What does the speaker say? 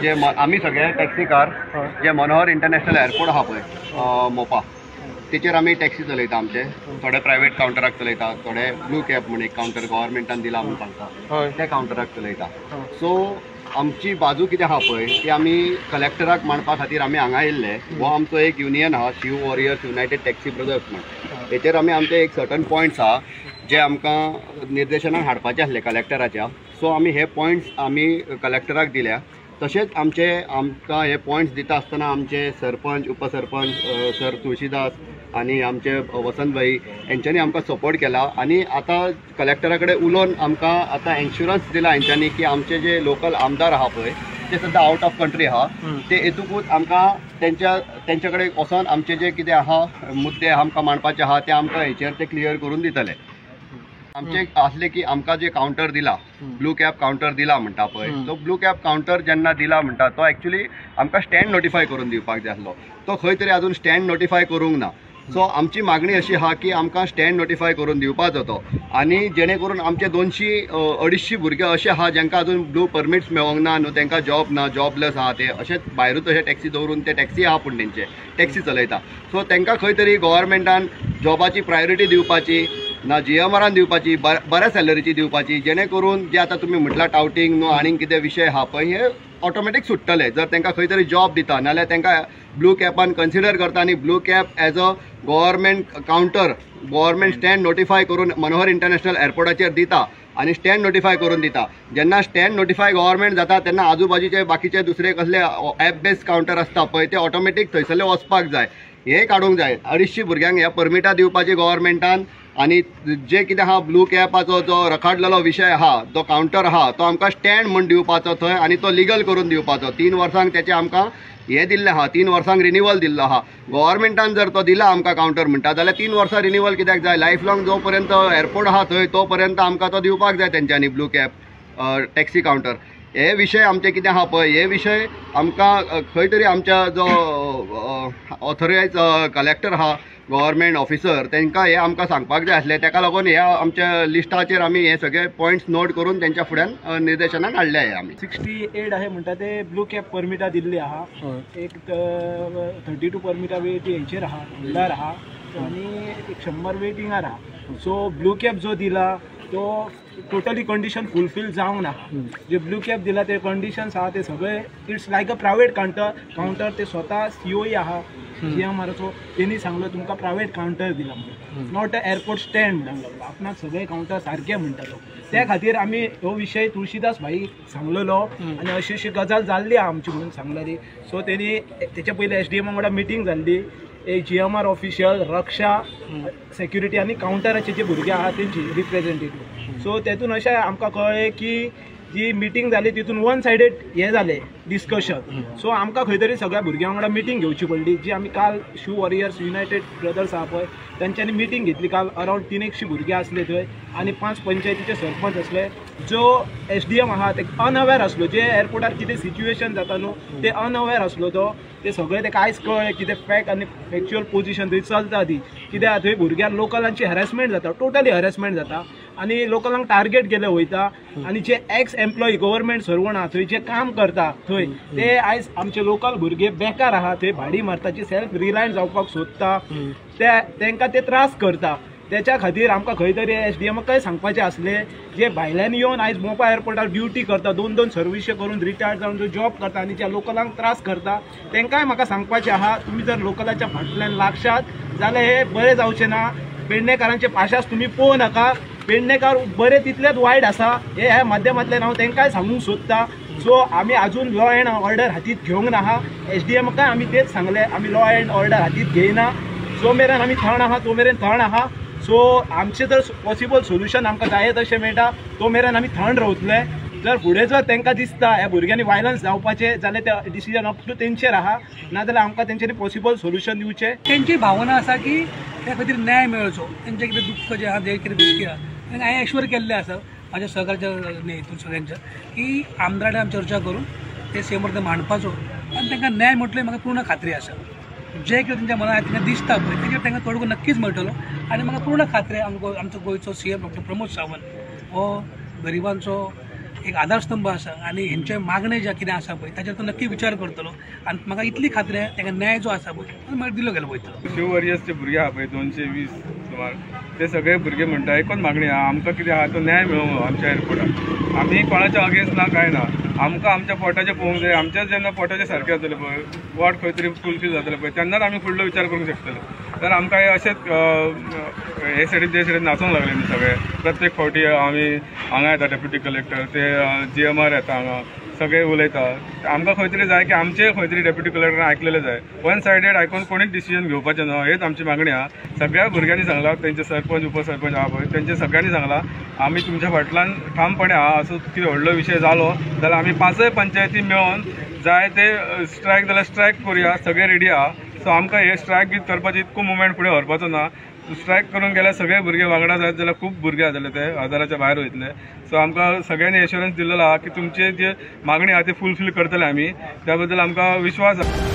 जे आमी सगळे टॅक्सीकार जे Manohar international airport आहा पळय मोपा, तेचेर आमी टॅक्सी चलयता. आमचे थोडे प्रायवेट कावंटराक चलयता, थोडे ब्लू कॅब म्हण एक कावंटर गव्हर्मेंटान दिला म्हूण सांगता त्या कावंटराक चलयता. सो आमची बाजू कितें आहा पळय ती आमी कलेक्टराक मांडपा खातीर आमी हांगा येयल्ले. हो आमचो एक युनियन आहा, Shiv warriors united taxi brothers म्हण. हेचेर आमी आमचे एक सर्टन पॉयंट्स आहा जे आमकां निर्देशनाक हाडपाचे आसले कलेक्टराच्या. सो आमी हे पॉयंट्स आमी कलेक्टराक दिल्या. तशेंच आमचे आमकां हे पॉयंट्स दिता आसतना आमचे सरपंच, उपसरपंच सर तुळशीदास आनी आमचे वसंत भाई हेंच्यांनी आमकां सपोर्ट केला. आनी आतां कलेक्टरा कडेन उलोवन आमकां आतां इन्शुरन्स दिला हेंच्यांनी की आमचे जे लोकल आमदार आहा पळय ते सद्दां आवट ऑफ कंट्री आहा, ते येतकूच आमकां तेंच्या कडेन वचोन आमचे जे कितें आहा मुद्दे आमकां मांडपाचे आहा ते आमकां हेचेर ते क्लियर करून दितले. आमचे आसले की आमकां जे कावंटर दिला, ब्लू कॅब कावंटर दिला म्हणटा पळय, तो ब्लू कॅब कावंटर जेन्ना दिला म्हणटा तो एक्चुली आमकां स्टँड नोटिफाय करून दिवपाक जाय आसलो, तो खंय तरी आजून स्टँड नोटिफाय करूंक ना. सो आमची मागणी अशी आहा की आमकां स्टँड नोटिफाय करून दिवपाचो तो, आनी जेणे करून आमचे 200-250 भुरगे अशे आहा जांकां अजून ब्लू परमिट्स मेळोंक ना न्हू, तांकां जॉब ना, जॉबलेस आहा ते, अशेंच भायरूच अशे टॅक्सी दवरून ते टॅक्सी आहा पूण तेंचे टॅक्सी चलयता. सो तांकां खंय तरी गव्हर्मेंटान जॉबाची प्रायोरिटी दिवपाची ना, जीएमआरान दिवपाची, बऱ्या सॅलरीची दिवपाची, जेणे करून जे आतां तुमी म्हटलां टावटींग न्हू आनीक कितें विशय आहा पळय हे ऑटोमॅटीक सुट्टले जर तांकां खंय तरी जॉब दिता. नाल्यार तांकां ब्लू कॅबान कन्सिडर करता आनी blue cab as a government counter, government stand notify करून मनोहर इंटरनॅशनल एअरपोर्टाचेर दिता आनी स्टँड नोटिफाय करून दिता. जेन्ना स्टँड नोटिफाय गव्हर्मेंट जाता तेन्ना आजूबाजूचे बाकीचे दुसरे कसले एप बेस्ड कावंटर आसता पळय ते ऑटोमॅटीक थंयसरले वचपाक जाय, हे काडूंक जाय. 250 भुरग्यांक ह्या परमिटां दिवपाची गव्हर्मेंटान, आनी जे कितें आहा ब्लू कॅबाचो जो रखाडलेलो विशय आहा, जो कावंटर आहा तो आमकां स्टँड म्हूण दिवपाचो थंय आनी तो लिगल करून दिवपाचो. 3 वर्सांक तेचें आमकां हें दिल्लें आहा, 3 वर्सांक रिनिवल दिल्लो आहा. गव्हर्मेंटान जर तो दिला आमकां कावंटर म्हणटा जाल्यार 3 वर्सां रिनिवल कित्याक जाय? लायफ लॉंग जो पर्यंत एअरपोर्ट आहा थंय तो पर्यंत आमकां तो दिवपाक जाय तेंच्यांनी ब्लू कॅब टॅक्सी कावंटर. हे विशय आमचे कितें आहा पळय हे विशय आमकां खंय तरी आमच्या जो ऑथोरायज कलेक्टर आहा, गव्हर्मेंट ऑफिसर, तांकां हे आमकां सांगपाक जाय आसलें. ताका लागून ह्या आमच्या लिस्टाचेर आमी हे सगळे पॉयंट्स नोट करून तेंच्या फुड्यान निर्देशनाक हाडले हे आमी. 68 आहे म्हणटा ते ब्लू कॅब परमिटां दिल्ली आहा, एक 32 परमिटां वेटी हेचेर आहा, होल्डार आहा, आनी 100 वेटिंगार आहा. सो ब्लू कॅब जो दिला तो टोटली कंडिशन फुलफील जावंक ना. जे ब्लू कॅब दिला ते कंडिशन्स आहा ते सगळे it's like a private counter ते स्वता सीओई आहा जीएमआराचो, तेणी सांगलो तुमकां प्रायवेट कावंटर दिला म्हणून, not a airport stand म्हणूंक लागलो. आपणाक सगळे कावंटर सारके म्हणटा तो. त्या खातीर आमी हो विशय तुळशीदास भाई सांगलेलो आनी अशी अशी गजाल जाल्ली आहा आमची म्हणून सांगलेली. सो तेणी तेच्या पयलीं एसडीएमा वांगडा मिटींग जाल्ली, एक जीएमआर ऑफिशियल, रक्षा, सेक्युरिटी आनी कावंटराचे जे भुरगे आहा तेंची रिप्रेझेंटेटीव. सो तेतून अशें आमकां कळ्ळें की जी मिटींग जाली तितून वन सायडेड हें जालें डिस्कशन. सो आमकां खंय तरी सगळ्या भुरग्यां वांगडा मिटींग घेवची पडली, जी आमी काल शिव वॉरियर्स युनायटेड ब्रदर्स आहा पळय तेंच्यांनी मिटींग घेतली. काल अरावंड 300 भुरगे आसले थंय आनी 5 पंचायतीचे सरपंच आसले. जो एसडीएम आहा ते अनअवेर आसलो, जे एअरपोर्टार कितें सिच्युएशन जाता न्हू ते अनअवेर आसलो तो, ते सगळें तेका आयज कळ्ळें कितें फॅक्ट आनी फॅक्च्युअल पोजिशन थंय चलता ती. कित्याक थंय भुरग्यांक लोकलांची हॅरेसमेंट जाता, टोटली हॅरेसमेंट जाता आनी लोकलांक टार्गेट केले वयता. आनी जे एक्स एम्प्लॉई गव्हर्मेंट सर्वंट आहा थंय जे काम करता थंय ते आयज आमचे लोकल भुरगे बेकार आहा, थंय भाडी मारता, जी सेल्फ रिलायंट जावपाक सोदता ते तांकां ते त्रास करता. तेच्या खातीर आमकां खंय तरी एसडीएमाकय सांगपाचें आसलें, जे भायल्यान येवन आयज मोपा एअरपोर्टार ड्युटी करता, 2-2 सर्विसी करून रिटायर्ड जावन जो जॉब करता आनी ज्या लोकलांक त्रास करता तांकांय म्हाका सांगपाचें आहा, तुमी जर लोकलाच्या फाटल्यान लागशात जाल्यार हें बरें जावचें ना. पेडणेकारांचे पाशास तुमी पळोवं नाका, पेडणेकार बरे तितलेच वायट आसा हे ह्या माध्यमांतल्यान हांव तांकांय सांगूंक सोदता. सो आमी आजून लॉ एंड ऑर्डर हातींत घेवंक ना. एसडीएमाकय आमी तेच सांगलें, आमी लॉ एंड ऑर्डर हातींत घेयना, जो मेरेन आमी थंड आहा तो मेरेन थंड आहा. सो आमचें जर पॉसिबल सोल्युशन आमकां जाय तशें मेळटा तो मेरेन आमी थंड रावतले. जर फुडें जर तांकां दिसता ह्या भुरग्यांनी वायलन्स जावपाचें जाल्यार ते डिसिजन अप टू तेंचेर आहा, नाजाल्यार आमकां तेंच्यांनी पॉसिबल सोल्युशन दिवचें. तेंची भावना आसा की त्या खातीर न्याय मेळचो, तेंचें कितें दुख्ख जें आहा, जें कितें दुख्खी आहा तांकां हांवें एश्योर केल्लें आसा म्हाज्या सहकार्या हितून सगळ्यांच्या की आमदारा कडेन चर्चा करून ते सीएम ते मांडपाचो आनी तांकां न्याय मेळटलो म्हाका पूर्ण खात्री आसा. जे कितें तेंच्या मनात तांकां दिसता पळय तेजेर तांकां तोडगो नक्कीच मेळटलो आनी म्हाका पूर्ण खात्री आमचो गोंयचो सीएम डॉक्टर प्रमोद सावंत हो गरिबांचो एक आधारस्तंभ आसा आनी हेंचे मागणे जे कितें आसा पळय ताचेर तो नक्की विचार करतलो आनी म्हाका इतली खात्री आहा ताका न्याय जो आसा पळय तो मागीर दिलो गेलो वयतलो. शिव वॉरियर्सचे भुरगे आहा पळय 220 सुमार, ते सगळे भुरगे म्हणटा एकूच मागणी आहा, आमकां कितें आहा तो न्याय मेळूंक आमच्या एअरपोर्टार. आमी कोणाच्या अगेन्स्ट ना कांय ना, आमकां आमच्या पोटाचें पळोवंक जाय. आमच्याच जेन्ना पोटाचें सारकें जातलें पळय, पोट खंय तरी फुलफील जातलें पळय, तेन्नाच आमी फुडलो विचार करूंक शकतले. तर आमकां हे अशेंच हे सायडीन ते सायडीन नाचूंक लागले न्ही सगळे. प्रत्येक फावटी आमी हांगा येता डेप्युटी कलेक्टर, ते GMR येता हांगा, सगळे उलयता. आमकां खंय तरी जाय की आमचे खंय तरी डेप्युटी कलेक्टरान आयकलेलें जाय. वन सायडेड आयकून कोणीच डिसिजन घेवपाचें न्हू, हेच आमची मागणी आहा. सगळ्या भुरग्यांनी सांगलां, तेंचे सरपंच उपसरपंच आहा पळय तेंचे सगळ्यांनी सांगलां आमी तुमच्या फाटल्यान ठामपणे आहा. असो कितें व्हडलो विशय जालो जाल्यार आमी 5 पंचायती मेळोन जाय ते स्ट्रायक जाल्यार स्ट्रायक करुया, सगळे रेडी आहा. सो आमकां हे स्ट्रायक बी करपाचें इतको मुवमेंट फुडें व्हरपाचो ना. स्ट्रायक करून गेल्यार सगळे भुरगे वांगडा जायत जाल्यार खूब भुरगे जातले, ते 1000च्या भायर वयतले. सो आमकां सगळ्यांनी एश्योरन्स दिलेलो आहा की तुमचे जे मागणी आहा ती फुलफील करतले आमी, त्या बद्दल आमकां विश्वास आहा.